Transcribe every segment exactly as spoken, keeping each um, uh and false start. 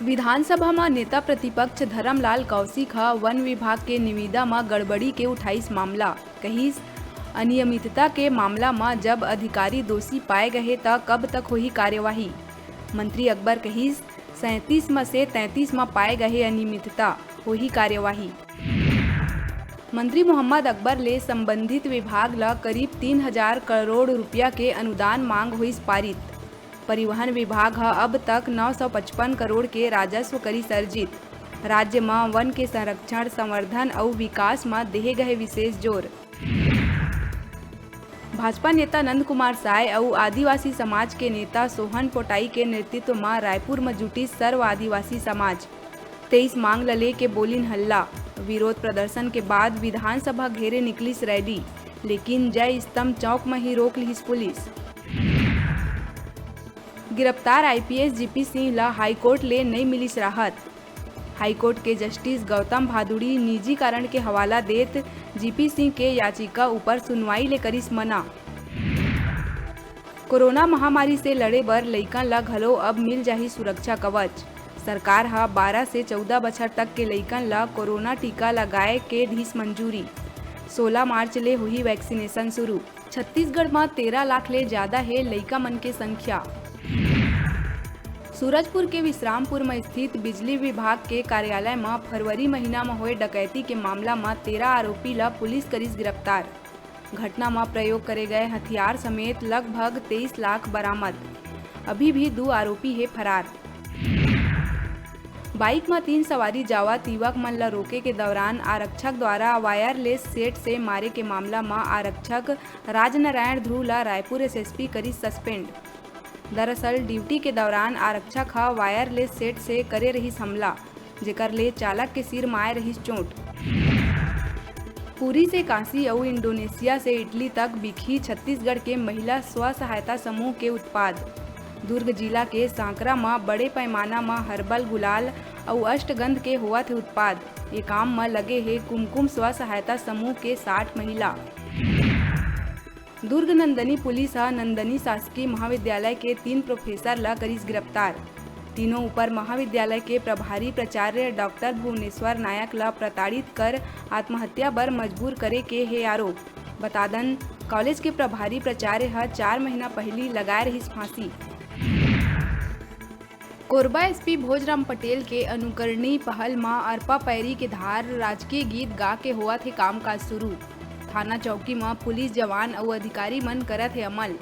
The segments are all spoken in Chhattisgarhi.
विधानसभा म नेता प्रतिपक्ष धरमलाल कौशिक ह वन विभाग के निविदा म गड़बड़ी के उठाइस मामला, कहिस, अनियमितता के मामला म जब अधिकारी दोषी पाए गए हे, त कब तक होही कार्यवाही? मंत्री अकबर कहिस, सैंतीस म से तैंतीस म पाए गए अनियमितता, होही कार्यवाही। मंत्री मोहम्मद अकबर ले संबंधित विभाग ल करीब तीन हजार करोड़ रुपया के अनुदान मांग होइस पारित। परिवहन विभाग ह अब तक नौ सौ पचपन करोड़ के राजस्व करिस अर्जित। राज्य म वन के संरक्षण, संवर्धन अउ विकास म देहे गए विशेष जोर। भाजपा नेता नंद कुमार साय अउ आदिवासी समाज के नेता सोहन पोटाई के नेतृत्व म रायपुर म जुटिस सर्व आदिवासी समाज। तेईस मांग ल लेके बोलिन हल्ला। विरोध प्रदर्शन के बाद विधानसभा घेरे निकलिस रैली, लेकिन जय स्तंभ चौक म ही रोक लिहिस पुलिस। गिरफ्तार आईपीएस जीपी सिंह ल हाईकोर्ट ले नइ मिलिस राहत। हाईकोर्ट के जस्टिस गौतम भादुड़ी निजी कारण के हवाला देत जीपी सिंह के याचिका ऊपर सुनवाई ले करिस मना। कोरोना महामारी से लड़े बर लइकन ल घलो अब मिल जाही सुरक्षा कवच। सरकार ह बारह से चौदह बछर तक के लइकन ल कोरोना टीका लगाए के दिस मंजूरी। सोला मार्च ले होही वैक्सीनेशन शुरू। छत्तीसगढ़ म तेरह लाख ले जादा हे लइका मन के संख्या। सूरजपुर के विश्रामपुर म स्थित बिजली विभाग के कार्यालय म फरवरी महीना म होए डकैती के मामला म तेरह आरोपी ल पुलिस करिस गिरफ्तार। घटना म प्रयोग करे गए हथियार समेत लगभग तेईस लाख बरामद। अभी भी दू आरोपी हे फरार। बाइक म तीन सवारी जावत युवक मन ल रोके के दौरान आरक्षक द्वारा वायरलेस सेट से मारे के मामला म आरक्षक राजनारायण ध्रुव ल रायपुर एसएसपी करिस सस्पेंड। दरअसल ड्यूटी के दौरान आरक्षक ह वायरलेस सेट से करे रहिस हमला, जेकर ले चालक के सिर म आए रहिस चोट। पुरी से कांसी अउ इंडोनेशिया से इटली तक बिकही छत्तीसगढ़ के महिला स्व सहायता समूह के उत्पाद। दुर्ग जिला के सांकरा म बड़े पैमाना म हर्बल गुलाल अउ अष्टगंध के होवत हे उत्पाद। ए काम म लगे हे कुमकुम स्व सहायता समूह के साठ महिला। दुर्ग नंदनी पुलिस ह नंदनी शासकीय महाविद्यालय के तीन प्रोफेसर ल करिस गिरफ्तार। तीनों ऊपर महाविद्यालय के प्रभारी प्राचार्य डॉक्टर भुवनेश्वर नायक ल प्रताड़ित कर आत्महत्या बर मजबूर करे के हे आरोप। बता दन, कॉलेज के प्रभारी प्राचार्य ह चार महीना पहिली लगाए रहिस फांसी। कोरबा एसपी भोजराम पटेल के अनुकरणीय पहल म अरपा पैरी के धार राजकीय गीत गा के होवत हे कामकाज शुरू। थाना चौकी म पुलिस जवान अउ अधिकारी मन करत हे अमल।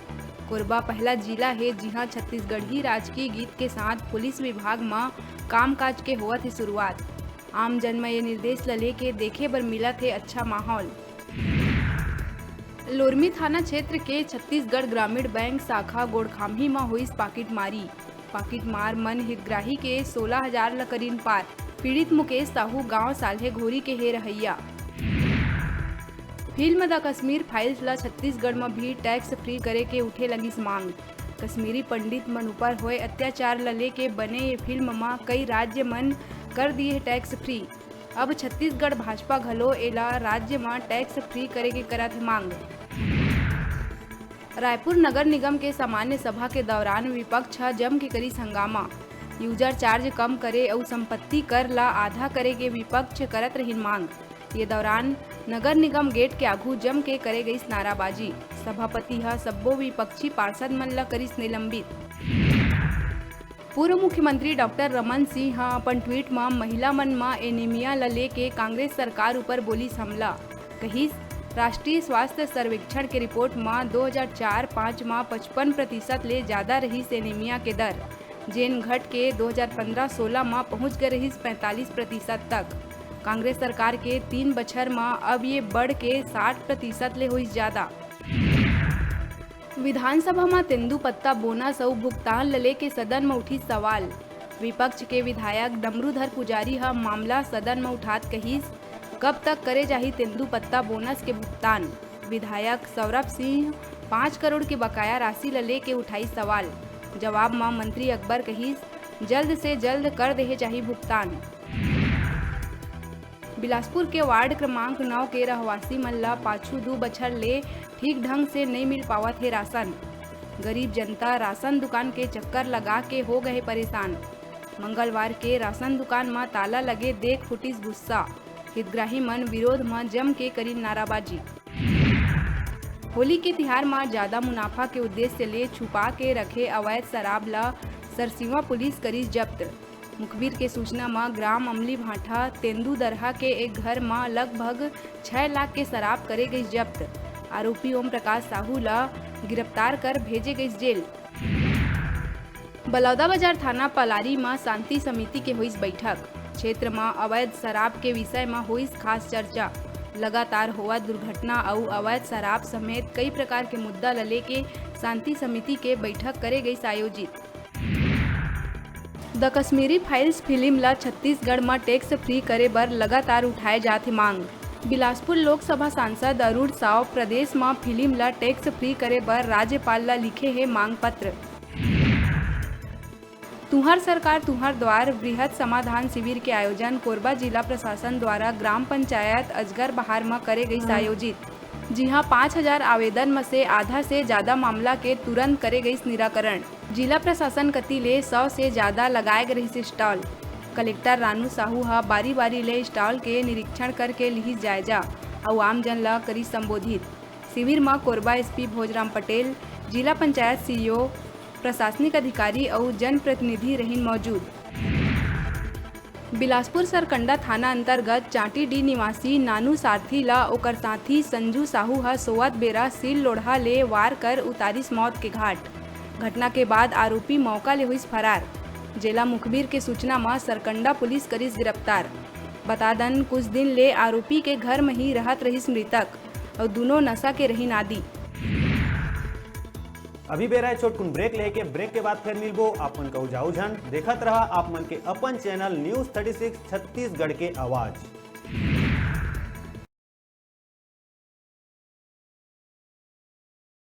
कोरबा पहला जिला हे, जिहां छत्तीसगढ़ी राजकीय गीत के साथ पुलिस विभाग म कामकाज के होवत हे शुरुआत। आम जन म ये निर्देश ल लेके देखे बर मिलत हे अच्छा माहौल। लोरमी थाना क्षेत्र के छत्तीसगढ़ ग्रामीण बैंक शाखा गोड़खाम्ही म होइस पाकिट मारी। पाकिट मार मन हितग्राही के सोलह हजार ल करीन पार। पीड़ित मुकेश साहू गांव साल्हेघोरी के हे रहइया। फिल्म द कश्मीर फाइल्स ल छत्तीसगढ़ म भी टैक्स फ्री करे के उठे लगिस मांग। कश्मीरी पंडित मन ऊपर होए अत्याचार ल लेके बने ये फिल्म म कई राज्य मन कर दिए हे टैक्स फ्री। अब छत्तीसगढ़ भाजपा घलो एला राज्य म टैक्स फ्री करे के करत हे मांग। रायपुर नगर निगम के सामान्य सभा के दौरान विपक्ष ह जम के करिस हंगामा। यूजर चार्ज कम करे अउ संपत्ति कर ला आधा करे के विपक्ष करत रहिन मांग। ये दौरान नगर निगम गेट के आघू जम के करे गइस नाराबाजी। सभापति ह सब्बो विपक्षी पार्षद मन ला करिस निलंबित। पूर्व मुख्यमंत्री डॉक्टर रमन सिंह ह अपन ट्वीट म महिला मन म एनीमिया ल लेके कांग्रेस सरकार ऊपर बोलिस हमला। कहिस, राष्ट्रीय स्वास्थ्य सर्वेक्षण के रिपोर्ट म दो हज़ार चार पाँच म पचपन प्रतिशत ले जादा रहिस एनीमिया के दर, जेन घट के दो हज़ार पन्द्रह सोलह म पहुंच गे रहिस पैंतालीस प्रतिशत तक। कांग्रेस सरकार के तीन बछर म अब ये बढ़ के साठ प्रतिशत ले होइस जादा। विधानसभा म तेंदूपत्ता बोनस अउ भुगतान ल लेके सदन म उठिस सवाल। विपक्ष के विधायक डमरूधर पुजारी ह मामला सदन म उठात कहिस, कब तक करे जाही तेंदूपत्ता बोनस के भुगतान? विधायक सौरभ सिंह पाँच करोड़ के बकाया राशि ल लेके उठाइस सवाल। जवाब म मंत्री अकबर कहिस, जल्द से जल्द कर देहे जाही भुगतान। बिलासपुर के वार्ड क्रमांक नौ के रहवासी मन ल पाछू दू बछर ले ठीक ढंग से नइ मिल पावत हे राशन। गरीब जनता राशन दुकान के चक्कर लगा के हो गए परेशान। मंगलवार के राशन दुकान म ताला लगे देख फुटिस गुस्सा, हितग्राही मन विरोध म जम के करिन नाराबाजी। होली के तिहार म जादा मुनाफा के उद्देश्य ले छुपा के रखे अवैध शराब ल सरसीवा पुलिस करिस जब्त। मुखबिर के सूचना म ग्राम अमली भाठा तेंदू दरहा के एक घर म लगभग छह लाख के शराब करे गइस जब्त। आरोपी ओम प्रकाश साहू ल गिरफ्तार कर भेजे गइस जेल। बलौदाबाजार थाना पलारी म शांति समिति के होइस बैठक। क्षेत्र म अवैध शराब के विषय म होइस खास चर्चा। लगातार होवत दुर्घटना अउ अवैध शराब समेत कई प्रकार के मुद्दा ल लेके शांति समिति के बैठक करे गइस आयोजित। द कश्मीरी फाइल्स फिल्म ल छत्तीसगढ़ म टैक्स फ्री करे बर लगातार उठाए जात हे मांग। बिलासपुर लोकसभा सांसद अरुण साव प्रदेश म फिल्म ल टैक्स फ्री करे बर राज्यपाल ल लिखे हे मांग पत्र। तुंहर सरकार तुंहर द्वार वृहद समाधान शिविर के आयोजन कोरबा जिला प्रशासन द्वारा ग्राम पंचायत अजगर बहार म करे गइस आयोजित, जिहां पाँच हजार आवेदन म से आधा से जादा मामला के तुरंत करे गइस निराकरण। जिला प्रशासन कति ले सौ से जादा लगाए गे रहिस स्टॉल। कलेक्टर रानू साहू ह बारी-बारी ले स्टॉल के निरीक्षण करके लिहिस जायजा अउ आमजन ल करिस संबोधित। शिविर म कोरबा एसपी भोजराम पटेल, जिला पंचायत सीईओ, प्रशासनिक अधिकारी अउ जनप्रतिनिधि रहिन मौजूद। बिलासपुर सरकंडा थाना अंतर्गत चांटीडीह निवासी नानू सारथी ल ओकर साथी संजू साहू ह सोवत बेरा सील लोढ़ा ले वार कर उतारिस मौत के घाट। घटना के बाद आरोपी मौका ले होइस फरार, जेला मुखबिर के सूचना म सरकंडा पुलिस करिस गिरफ्तार। बता दन, कुछ दिन ले आरोपी के घर म ही रहत रहिस मृतक अउ दूनों नशा के रहिन आदी। अभी बेरा हे छोटकुन ब्रेक लेके, ब्रेक के बाद फिर मिलबो। आप मन कहू जाऊ झन, देखत रहा आप मन के अपन channel news thirty six Chhattisgarh के आवाज।